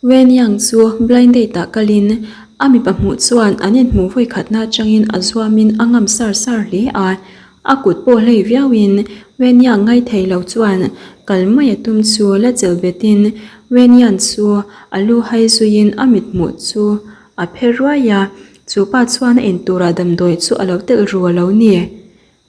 Wen Yang chu blind date ah kalin a mipa hmuh chuan an inhmuh vawi khatna atangin a zuamin a ngam sar sar hle a. A kut pawh hlei viauin Wen Yang ngai thei lo chuan kal mai a tum chu la chelh betin Wen Yan chu a lu hai zuiin a mithmuh chu a phe ruai a, chu pa chuan a inturah damdawi chu a lo telh ru a lo ni.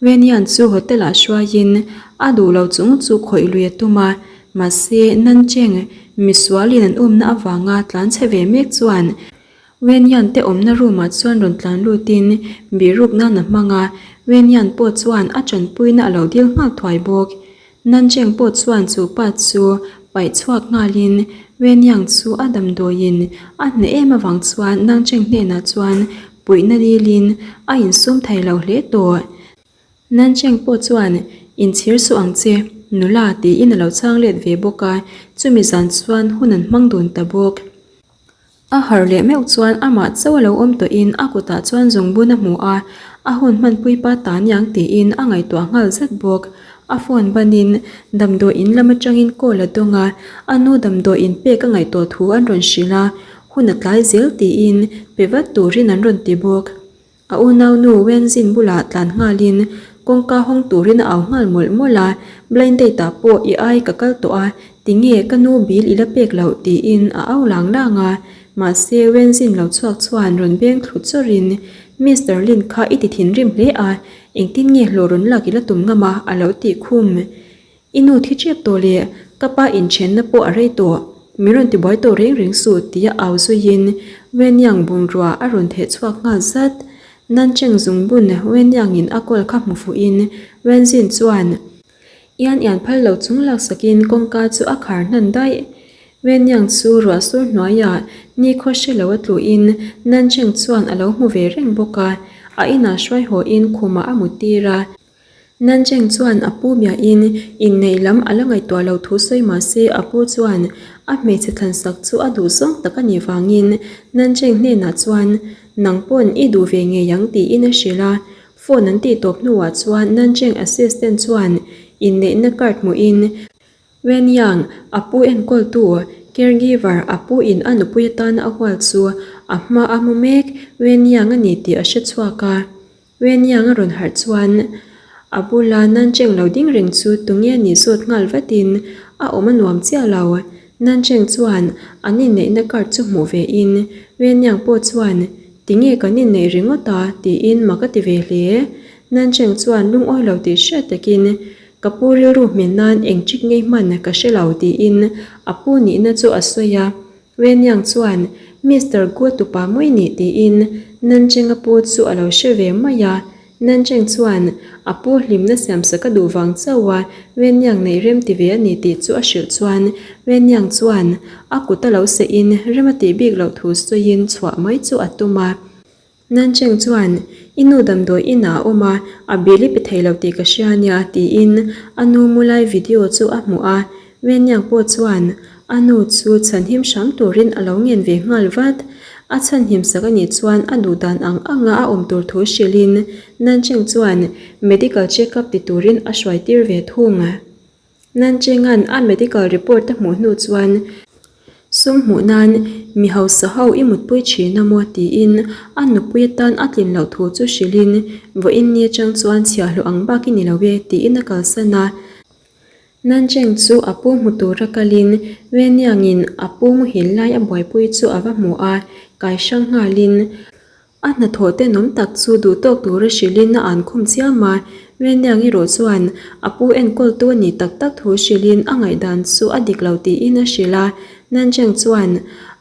Wen Yan chu hotel ah hruaiin a duh lo chung chu khawih lui a tum a, mahse Nancheng misualin an umna avanga tlan chhe ve mek chuan Wen Yan te awmna room ah chuan rawn tlan lutin bihruk nan a hmang a, Wen Yan pawh chuan a tanpuina a lo dil nghal thuai bawk. Nancheng pawh chuan chu pa chu paih chhuak nghalin Wen Yang chu a damdawiin a hneh em avang chuan Nancheng hnenah chuan puihna dilin a insum thei lo hle tawh. Nancheng pawh chuan Inchhir suh ang che, nula tiin a lo chhang let ve bawk a, chumi zan chuan hun an hmang dun ta bawk. A harh leh meuh chuan amah chauh a lo awm tawhin a kutah chuan zungbun a hmu a, a hun hmanpui pa ta niang tiin a ngaihtuah nghal zat bawk. A phone banin damdawi in lam atangin call a dawng a, a nu damdawi in pek a ngaihtuah thu an rawn hrilh a, hun a tlai zel tiin pe vat turin an rawn ti bawk. A unaunu Wenzin bulah tlan nghalin kawngka hawng turin a au nghal mawlh mawlh a, Blind date ah pawh i ai ka kal tawh a, tinge ka nu bill i la pek loh tiin a au lang lang a, mahse Wenzin lo chhuak chuan rawn beng thlu chawrhin Mister Lin kha i ti thinrim hle a, engtin nge hlawh rawn lak i la tum ngam a a lo tih khum. I nu thi ṭep tawh leh ka pa inṭhenna pawh a rei tawh, min rawn tibuai tawh reng reng suh tia au zuiin Wenyang bungrua a rawn theh chhuak nghal zat. Nancheng zungbun Wenyangin a kawl kha hmu fuhin Wenzin chuan ian ian phal lo chung laksakin kawngka chu a khar hnan daih. Wenyang chu ruah sur hnuaiah nikhaw hre lo a tluhin Nancheng chuan a lo hmu ve reng bawk a, a inah hruai hawhin khumah a muttir a. Nancheng chuan a pu biain inneih lam a la ngaihtuah lo thu sawi mah se a pu chuan a hmeichhe thlansak chu a duh zawng tak a nih vangin Nancheng hnenah chuan nang pawn i duh ve ngei ang tiin a hrilh a. Phone an tih tawp hnuah chuan Nancheng assistant chuan inneihna card hmuhin Wen Yang, a pu enkawltu, caregiver, a pu in a nupui atana a hual chu a hma a hmu mek Wen Yang a ni tih a hre chhuak a. Wen Yang a rawn harh chuan a bula Nancheng lo ding reng chu tunge nih zawt nghal vatin a awm a nuam chiah lo. Nancheng chuan an inneihna card chu hmuh ve in Wen Yang pawh chuan tinge kan inneih ringawt a tiin mak a ti ve hle. Nancheng chuan lungawi lo tih hriat takin ka pu rilru hmin nan eng chik ngei hman ka hre lo tiin a pu nihna chu a sawi a. Wen Yang chuan Mister Gu tupa mai nih tiin Nancheng a pu chu a lo hre ve mai a. Nancheng chuan a pu hlimna siamsak a duh vang chauh a Wen Yang neih rem ti ve a ni tih chu a hrilh chuan Wen Yang chuan a kut a lo sehin rem a tih bik loh thu sawiin chhuah mai chu a tum a. Nancheng chuan, I nu damdawi inah a awm a, a bill i pe thei lo tih ka hria nia, tiin a nu mu lai video chu a hmuh a. Wenyang pawh chuan a nu chu chhanhim hram turin a lo ngen ve nghal vat. A chhanhim sak a nih chuan a duh dan ang anga a awm tur thu hrilhin Nancheng chuan medical check up ti turin a hruai tir ve thung. Nancheng-a'n a medical report a hmuh hnu chuan sum hmuh nan mi hausa ho i mutpui thin a maw tiin a nupui atan a tlin loh thu chu hrilhin vawiin ni atang chuan chhiahhlawh ang bak i ni lo e tiin a kalsan a. Nancheng chu a pu hmu tura kalin Wenyang-in a pu muhil lai a buaipui chu a va hmu a, kai hrang nghalin A hnathawh tenawm tak chu duhtawk tura hrilhin a an khum chiam a, Wenyang erawh chuan a pu enkawltu a nih tak tak thu hrilhin a ngaihdan chu a dik lo tiin a hrilh a. Nancheng chuan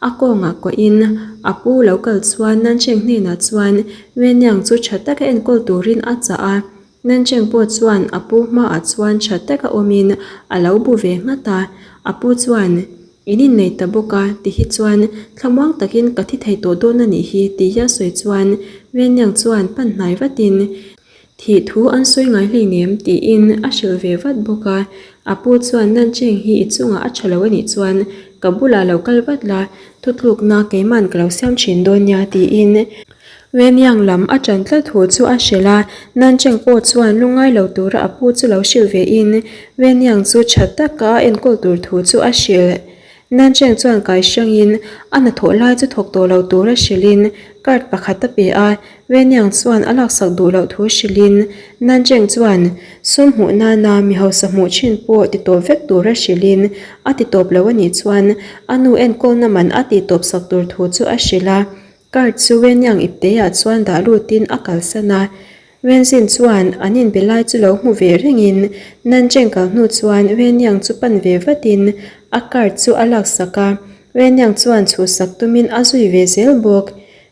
a kawngah kuahin a pu lo kal chuan Nancheng hnenah chuan Wenyang chu tha taka enkawl turin a chah a. Nancheng pawh chuan a pu hmaah chuan tha taka awmin a lo bu ve nghat a, a pu chuan In innei ta bawk a, ti hi chuan thlamuang takin ka thi thei tawh dawn a nih hi, ti hian sawi chuan Wenyang chuan pan hnai vatin thih thu an sawi ngai hleinem tiin a hrilh ve vat bawk a. A pu chuan Nancheng hi i chungah a tha lo a nih chuan ka bulah lo kal vat la, thutlukna keiman ka lo siam thin dawn nia tiin Wenyang lam a ṭan tlat thu chu a hrilh a, Nancheng pawh chuan lungngai lo tura a pu chu lo hrilh ve in Wenyang chu ṭha taka a enkawl tur thu chu a hrilh. Nancheng chuan kai hrangin a hnathawh lai chu thawk tawh lo tura hrilhin card pakhat a pe a, Wenyang chuan a laksak duh loh thu hrilhin Nancheng chuan sum hmuh nana mi hausa hmuh thin pawh ti tawp vek tura hrilhin a ti tawp lo a nih chuan a nu enkawlna man a tih tawp sak tur thu chu a hrilh a, card chu Wenyang ipteah chuan dah lutin a kalsan a. Wenzin chuan an inbe lai chu lo hmu ve rengin Nancheng kal hnu chuan Wenyang chu pan ve vatin a card chu a laksak a, Wenyang chuan chhuhsak tumin a zui ve zel bawk.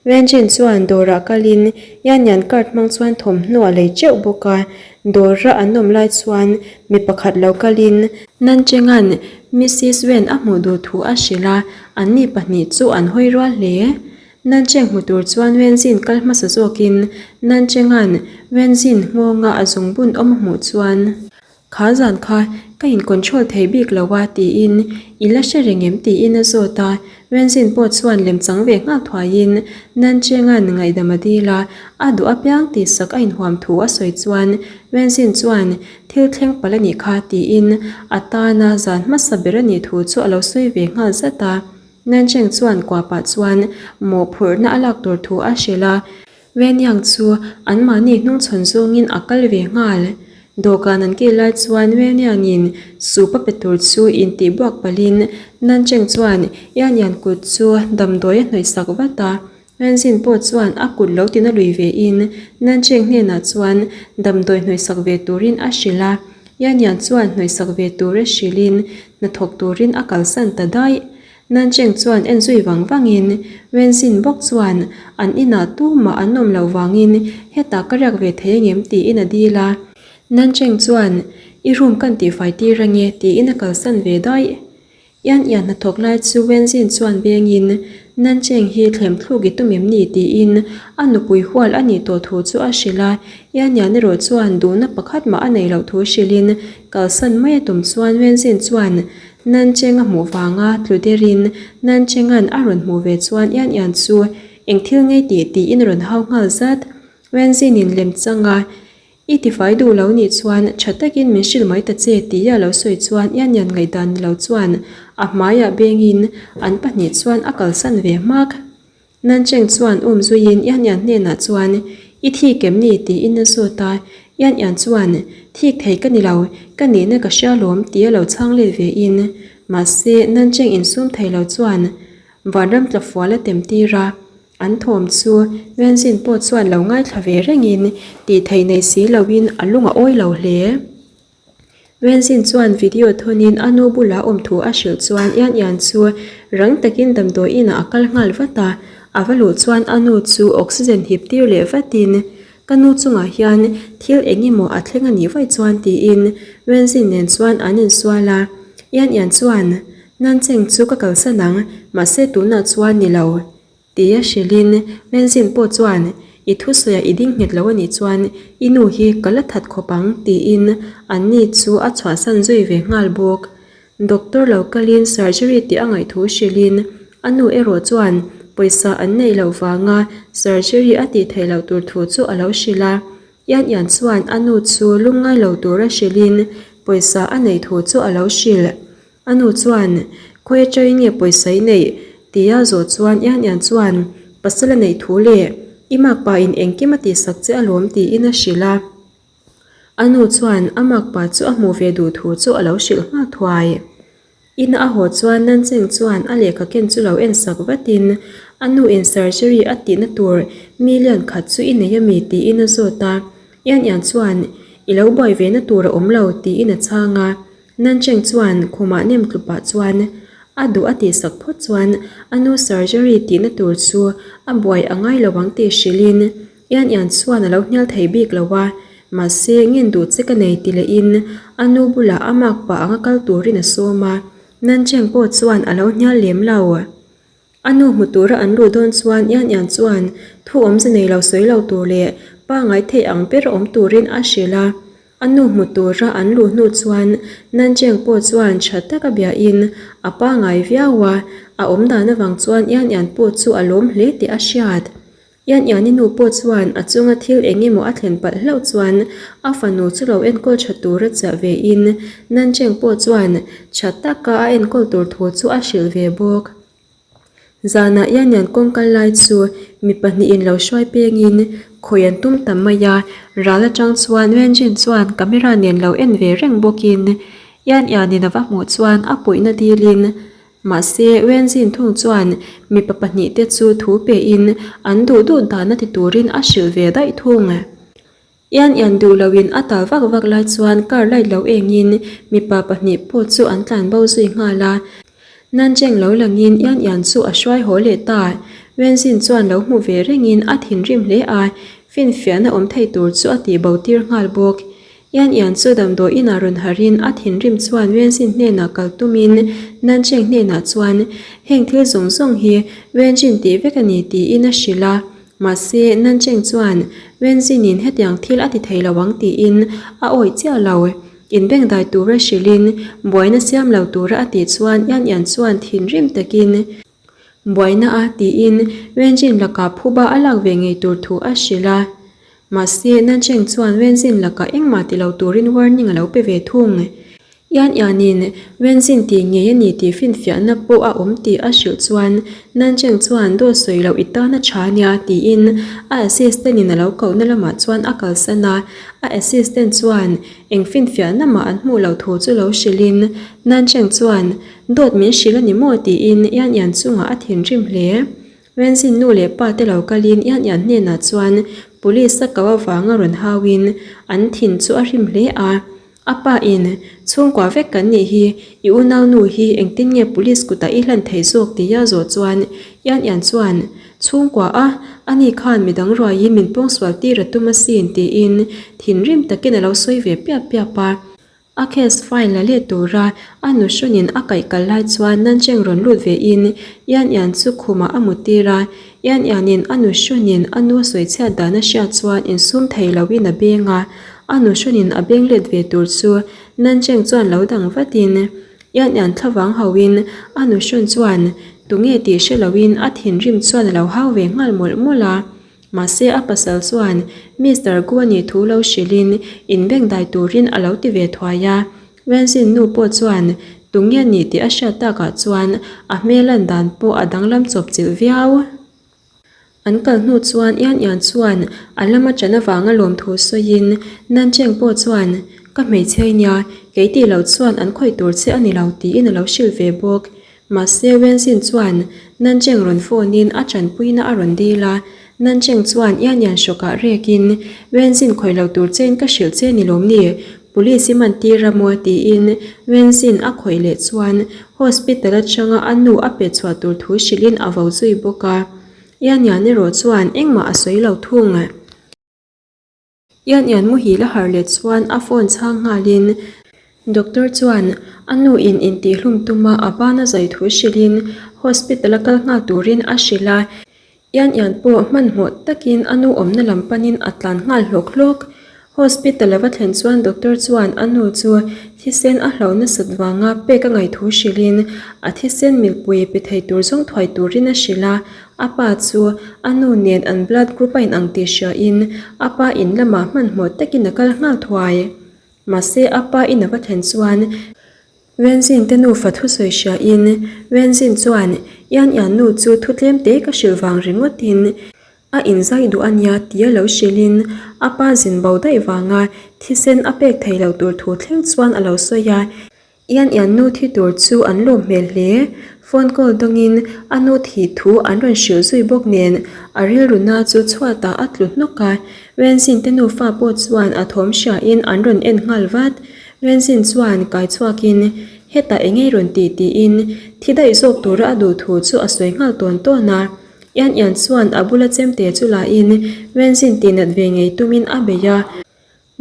Wenzin chuan dawrah kalin Yanyan card hmang chuan thawmhnaw a lei teuh bawk a, dawra an awm lai chuan mi pakhat lo kalin Nancheng'an Missis Wen a hmuh duh thu a hrilh a, anni pahnih chu an hawi rual hle. Nancheng hmu tur chuan Wenzin kal hmasa zawkin Nanchenga'n Wenzin nghawnga a zungbun awm a hmuh chuan, Kha zan kha ka in control thei bik lo a tiin i la hre reng em tiin a zawt a, Wenzin pawh chuan lemchang ve nghal thuaiin Nanchenga'n ngaihdam a dil a, a duh apiang tihsak a inhuam thu a sawi chuan Wenzin chuan thil thleng palh a nih kha tiin a tana zan hmasa ber a nih thu chu a lo sawi ve nghal zat a. Nancheng chuan kuapah chuan mawhphurhna a lak tur thu a hrilh a, Wenyang chu anmahni hnungchhawn zawngin a kal ve nghal. Dawhkan an kil lai chuan Wenyangin soup a pe tur chu intihbuak palhin Nancheng chuan Yanyan kut chu damdawi a hnawihsak vat a, Wenzin pawh chuan a kut lo tina lui ve in Nancheng hnenah chuan damdawi hnawihsak ve turin a hrilh a, Yanyan chuan hnawihsak ve tura hrilhin hnathawk turin a kalsan ta daih. Nancheng chuan en zui vang vangin Wenzin bawk chuan an inah tumah an awm loh vangin hetah ka riak ve thei angem tiin a dil a. Nancheng chuan i room kan tihfai tir ange tiin a kalsan ve daih. Ian ian hnathawk lai chu Wenzin chuan bengin Nancheng hi thlem thluk i tum em ni tiin a nupui hual a nih tawh thu chu a hrilh a, Ian ian erawh chuan duhna pakhat mah a neih loh thu hrilhin kalsan mai a tum chuan Wenzin chuan Nancheng a hmuh vanga tlu derin Nanchenga'n a rawn hmuh ve chuan Ian ian chu eng thil ngei tih tiin a rawn hau nghal zat. Wenzinin lemchanga I tifai duh lo nih chuan tha takin min hrilh mai ta che tia lo sawi chuan Ianian ngaihdan ni lo chuan a hmaiah bengin an pahnih chuan a kalsan ve hmak. Nancheng chuan um zuiin Ianian hnenah chuan I thik em ni tiin a zawt a, Ianian chuan Thik thei ka ni lo, ka nihna ka hria lawm tia lo chhang let ve in mahse Nancheng insum thei lo chuan vanram tlafual a tem tir a. An thawm chu Wenzin pawh chuan lo ngaithla ve rengin tih theih nei si loin a lung a awi lo hle. Wenzin chuan video thawnin a nu bula awm thu a hrilh chuan Ian Ian chu rang takin damdawi inah a kal nghal vat a, a va luh chuan a nu chu oxygen hip tir leh vatin ka nu chungah hian thil eng emaw a thleng a nih vaih chuan tiin Wenzin nen chuan an insual a, Ian Ian chuan Nancheng chu ka kalsan ang mahse tunah chuan ni lo. Tia hrilhin Wenzin pawh chuan I thusawiah i ding nghet lo a nih chuan i nu hi ka la that khawp ang tiin anni chu a chhuahsan zui ve nghal bawk. Doctor lo kalin surgery tih a ngaih thu hrilhin a nu erawh chuan pawisa an neih loh vanga surgery a tih theih loh tur thu chu a lo hrilh a. Ian Ian chuan a nu chu lungngai lo tura hrilhin pawisa a neih thu chu a lo hrilh. A nu chuan, Khawi atangin nge pawisa i neih? tia zawh chuan Ian Ian chuan, Pasal a neih thu le, i makpa in engkim a tihsak che alawm tiin a hrilh a. A nu chuan a makpa chu a hmuh ve duh thu chu a lo hrilh nghal thuai. Ina a haw chuan Nancheng chuan a lehkha ken chu lo ensak vatin a nu in surgery a tihna tur million khat chu i nei ami tiin a zawt a. Ian Ian chuan, I lo buai ve na tur a awm lo tiin a chhang a. Nancheng chuan khumah nem tlupah chuan a duh a tihsak phawt chuan a nu surgery tihna tur chu a buai a ngai lo ang tih hrilhin Ian Ian chuan a lo hnial thei bik lo a, mahse ngen duh che ka nei ti lehin a nu bulah a makpa anga kal turin a sawm a, Nancheng pawh chuan a lo hnial lem lo. A nu hmu tura an luh dawn chuan Ian Ian chuan thu awmze nei lo sawi lo tur leh pangngai theih ang ber awm turin a hrilh a. A nu hmu tura an luh hnu chuan Nancheng pawh chuan tha taka biahin a pangngai viau a, a awm dan avang chuan Ian Ian pawh chu a lawm hle tih a hriat. Yan Yan-i nu pawh chuan a chunga thil eng emaw a thlen palh hlauh chuan a fanu chu lo enkawl tha tura chiah ve in Nancheng pawh chuan tha taka a enkawl tur thu chu a hrilh ve bawk. Zanah Yan Yan kawng kal lai chu mi pahnihin lo hruai pengin khawi an tum ta mai a, ral atang chuan Wenjin chuan camera nen lo en ve reng bawkin Yan Yan-in a va hmuh chuan a puihna dilin Mahse, Wenzin thung chuan mipa pahnihte chu thu pein an duh duh dahna ti turin a hrilh ve daih thung. Ian ian duh loin a tal vak vak lai chuan car light lo engin mipa pahnih pawh chu an tlan bo zui nghal a. Nancheng lo langin Ian ian chu a hruai haw leh ta. Wenzin chuan lo hmu ve rengin a thinrim hle a, finfiahna awm thei tur chu a tih bo tir nghal bawk. Ian Ian chu damdawi inah rawn harhin a thinrim chuan Wenjin hnenah kal tumin Nancheng hnenah chuan heng thil zawng zawng hi Wenjin tih vek a ni tiin a hrilh a. Mahse, Nancheng chuan Wenjinin hetiang thil a ti thei lo ang tiin a awih chiah lo. Inbengdai tura hrilhin buaina siam lo tura a tih chuan Ian Ian chuan thinrim takin Buaina a tiin Wenjin lakah phuba a lak ve ngei tur thu a hrilh a. Mahse, Nancheng chuan Wenzin lakah engmah ti lo turin warning a lo pe ve thung. Ian Ianin Wenzin tih ngei a ni tih finfiahna pawh a awm tih a hrilh chuan Nancheng chuan dawt sawi loh i tan a tha nia tiin a assistant in a lo kohna lamah chuan a kalsan a. A assistant chuan eng finfiahna mah an hmuh loh thu chu lo hrilhin Nancheng chuan Dawt min hrilh a ni maw tiin Ian Ian chungah a thinrim hle. Wenzin nu leh pa te lo kalin Ian Ian hnenah chuan police a ko avanga rawn hauin an thin chu a rim hle a. A pa in, Chhungkua vek kan nih hi, i unau nu hi engtin nge police kutah i hlan thei zawk tia zawh chuan Ian Ian chuan, Chhungkua a, ani khan midang ruaiin min pawngsual tir a tum asin tiin thinrim takin a lo sawi ve piap piap a. A case file la let tura a nuhrawnin a kaih kal lai chuan Nancheng rawn lut ve in Ian Ian chu khumah a mut tir a, Ian Ian-in a nuhrawnin a nu sawi chhiat dan a hriat chuan insum thei loin a beng a, a nuhrawnin a beng let ve tur chu Nancheng chuan lo dang vatin Ian Ian thlavang hauhin a nuhrawn chuan tunge tih hre loin a thinrim chuan a lo hau ve nghal mawlh mawlh a. Mahse a pasal chuan Mister Gu a nih thu lo hrilhin inbengdai turin a lo ti ve thuai a. Wenzin nu pawh chuan tunge a nih tih a hriat takah chuan a hmel lan dan pawh a danglam chawp chilh viau. An kal hnu chuan Ian Ian chuan a lama ṭan avanga lawmthu sawiin Nancheng pawh chuan ka hmeichhia i nia, kei tih loh chuan an khawih tur che a ni lo tiin a lo hrilh ve bawk. Mahse Wenzin chuan Nancheng rawn phone in a tanpuina a rawn dil a, Nancheng chuan Ian Ian hrawkah rekin Wenzin khawih lo tur chein ka hrilh che ni lawm ni, Police i man tir a maw tiin Wenzin a khawih leh chuan hospital atanga a nu a pe chhuah tur thu hrilhin a vo zui bawk a, Ian Ian erawh chuan engmah a sawi lo thung. Ian Ian muhil a harh leh chuan a phone chhang nghalin Doctor chuan a nu in intihhlum tuma a bana zai thu hrilhin hospital a kal nghal turin a hrilh a. Ian Ian pawh hmanhmawh takin a nu awmna lam panin a tlan nghal hlawk hlawk. Hospital a va thlen chuan doctor chuan a nu chu thisen a hlo nasat vanga pek a ngaih thu hrilhin a thisen milpui pe thei tur zawng thuai turin a hrilh a. A pa chu a nu nen an blood group a inang tih hriain a pa in lamah hmanhmawh takin a kal nghal thuai. Mahse a pa in a va thlen chuan Wenzin te nufa thusawi hriain Wenzin chuan Ian Ian nu chu thu tlem te ka hrilh vang ringawtin a inzai duh a nia tia lo hrilhin a pa zin bo daih vanga thisen a pek thei lo tur thu thleng chuan a lo sawi a. Ian Ian nu thi tur chu an lawm hmel hle. Phone call dawngin a nu thih thu an rawn hrilh zui bawk nen a rilru na chu chhuatah a tlu hnawk a. Wenzin te nufa pawh chuan a thawm hriain an rawn en nghal vat. Wenzin chuan kai chhuakin hetah eng ei rawn tih tiin thi daih zawk tura a duh thu chu a sawi nghal tawn tawn a. Ian Ian chuan a bula chemte chu lahin Wenzin tihnat ve ngei tumin a bei a.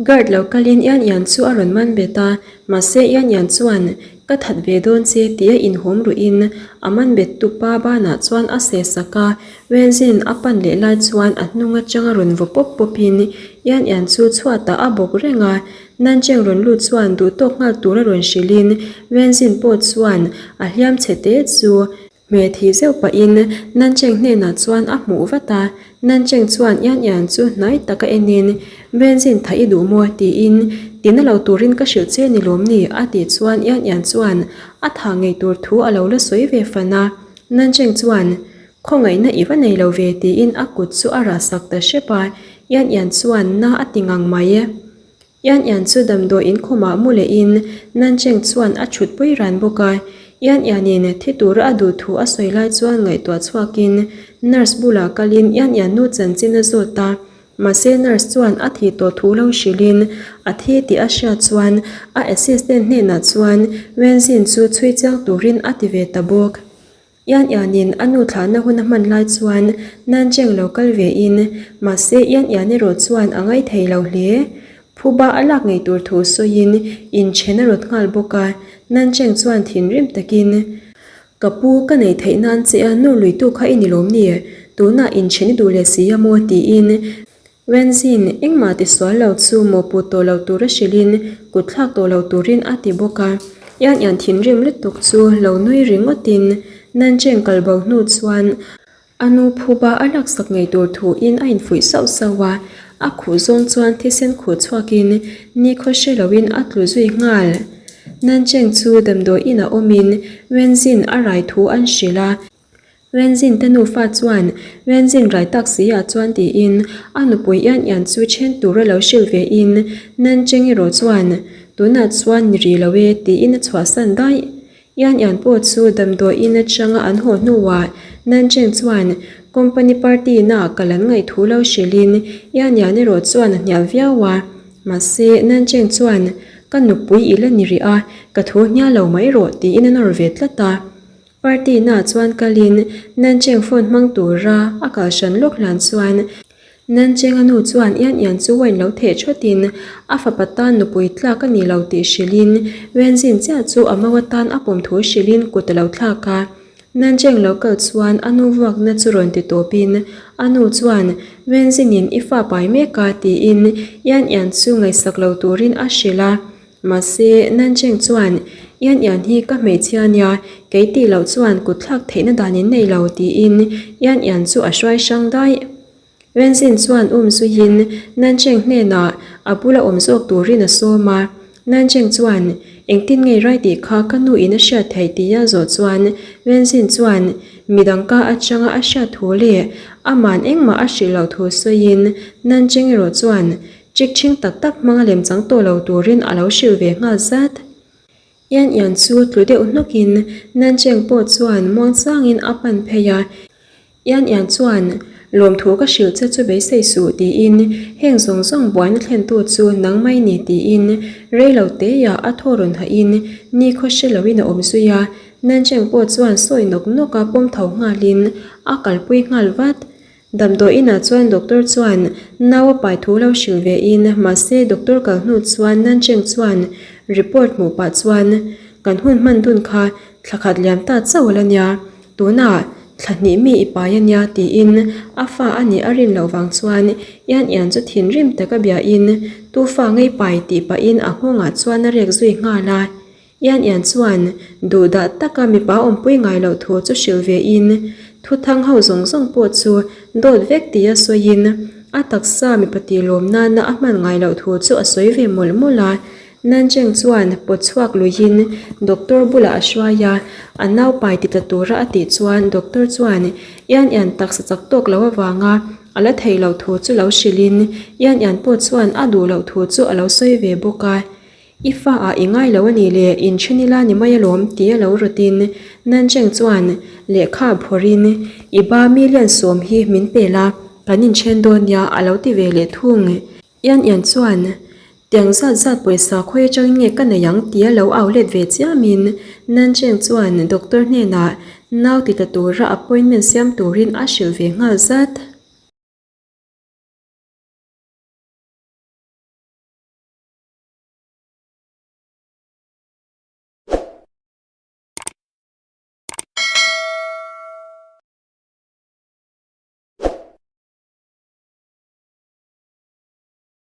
Guard lo kalin Ian Ian chu a rawn man bet a, mahse Ian Ian chuan, Ka that ve dawn che tia inhawm ruhin a man bet tu pa banah chuan a seh sak a, Wenzin a pan leh lai chuan a hnung atanga rawn vaw pawp pawpin Ian Ian chu chhuatah a bawk reng a, Nancheng rawn lut chuan duhtawk nghal tura rawn hrilhin Wenzin pawh chuan a hliam chhe te chu Hmeh thih zeuh pahin Nancheng hnenah chuan a hmuh vat a. Nancheng chuan Yan Yan chu hnai taka enin, Benzin tha i duh maw? tiin tina lo turin ka hrilh che ni lawm ni? a tih chuan Yan Yan chuan a tha ngei tur thu a lo la sawi ve fan a. Nancheng chuan, Khawngaihna i va nei lo ve tiin a kut chu a rah sak ta hrep a, Yan Yan chuan na a ti ngang mai. Yan Yan chu damdawi inkhawmah mu lehin Nancheng chuan a thut pui ran bawk a. Yan Yanin thi tura a duh thu a sawi lai chuan ngaihtuah chhuakin nurse bulah kalin Yan Yan nu chanchin a zawt a. Mahse nurse chuan a thih tawh thu lo hrilhin a thi tih a hriat chuan a assistant hnenah chuan Wenzin chu chhui chiang turin a ti ve ta bawk. Ian Ianin a nu thlahna hun a hman lai chuan Nancheng lo kal ve in, mahse Ian Ian erawh chuan a ngaih thei lo hle. Phuba a lak ngei tur thu sawiin inchen a rawt nghal bawk a, Nancheng chuan thinrim takin, Ka pu, ka neih theih nan che a nu luitu kha i ni lawm ni? Tunah inchen i duh leh si a maw? tiin Wenzin, engmah ti sual lo chu mawhpuh tawh lo tura hrilhin kut thlak tawh lo turin a ti bawk a. Ian Ian thinrim lutuk chu lo nui ringawtin Nancheng kal bo hnu chuan a nu phuba a laksak ngei tur thuin a infuih sauh sauh a, a khuh zawng chuan thisen khuh chhuakin nikhaw hre loin a tlu zui nghal. Nancheng chu damdawi inah awmin Wenzin a rai thu an hrilh a. Wenzin te nufa chuan Wenzin rai tak si ah chuan tiin a nupui Ian Ian chu then tura lo hrilh ve in Nancheng erawh chuan tunah chuan ni rih lo e tiin a chhuahsan daih. Ian Ian pawh chu damdawi in atanga an haw hnuah Nancheng chuan company party na kal an ngaih thu lo hrilh in Ian Ian erawh chuan a hnial viau a. Mahse Nancheng chuan ka nupui i la ni rih a, ka thu hnial lo mai rawh tiin a nawr ve tlat a. Party na chuan kalin Nancheng phone hmang tura a kal hran lawk hlan chuan Nancheng a nu chuan Ian Ian chu wine lo theh thawtin a fapa tan nupui tlak a ni lo tih hrilhin Wenzin chiah chu a mau atan a pawm thu hrilhin kut a lo thlak a. Nancheng lo kal chuan a nu vuakna chu rawn ti tawpin a nu chuan Wenzinin i fa pai mek a tiin Ian Ian chu ngaihsak lo turin a hrilh a. Mahse, Nancheng chuan, Ian Ian hi ka hmeichhia nia, kei tih loh chuan kut thlak theihna dan in nei lo, tiin Ian Ian chu a hruai hrang daih. Wenzin chuan um zuiin Nancheng hnenah a bula awm zawk turin a sawm a. Nancheng chuan, Engtin ngei rai tih kha ka nu in a hriat theih tia zawh chuan Wenzin chuan midang ka atanga a hriat thu leh aman engmah a hrilh loh thu sawiin Nancheng erawh chuan Chik chhing tak tak hmanga lemchang tawh lo turin a lo hrilh ve nghal zat. Ian Ian chu tlu deuh hnawkin Nancheng pawh chuan muangchangin a pan phei a. Ian Ian chuan, Lawmthu ka hrilh che chu beisei suh tiin heng zawng zawng buaina thlentu chu nang mai ni tiin reilo teia a thaw rawn hahin nikhaw hre loin a awm zui a. Nancheng pawh chuan sawi nawk nawk a pawm tho nghalin a kalpui nghal vat. Damdawi inah chuan doctor chuan nau a pai thu lo hrilh ve in, mahse doctor kal hnu chuan Nancheng chuan report hmuh pah chuan kan hun hman dun kha thla khat liam ta chauh ala nia, tunah thla hnih mi i pai ania tiin a fa a nih a rin loh vang chuan Ian Ian chu thinrim taka bia in tu fa ngei pai tih pahin a nghawngah chuan a rek zui nghal a. Ian Ian chuan duh dah taka mipa awmpui ngai loh thu chu hrilh ve in, thuthang ho zawng zawng pawh chu dawt vek tia sawiin a taksa mipa tih lawm nana a hman ngai loh thu chu a sawi ve mawlh mawlh a. Nancheng chuan pawt chhuak luiin doctor bulah a hruai a, a nau pai ti tla tura a tih chuan doctor chuan Ian Ian taksa chak tawk lo avanga a la theih loh thu chu lo hrilhin Ian Ian pawh chuan a duh loh thu chu a lo sawi ve bawk a. I fa ah i ngai lo a nih le, inthen ila ni mai alawm ti a lo rawtin Nancheng chuan lehkha phawrhin i ba million sawm hi min pe la, kan inthen dawn nia a lo ti ve leh thung. Ian Ian chuan tiang zat zat pawisa khawi atangin nge ka nei ang ti a lo au let ve chiamin Nancheng chuan doctor hnenah nau ti tla tura appointment siam turin a hrilh ve nghal zat.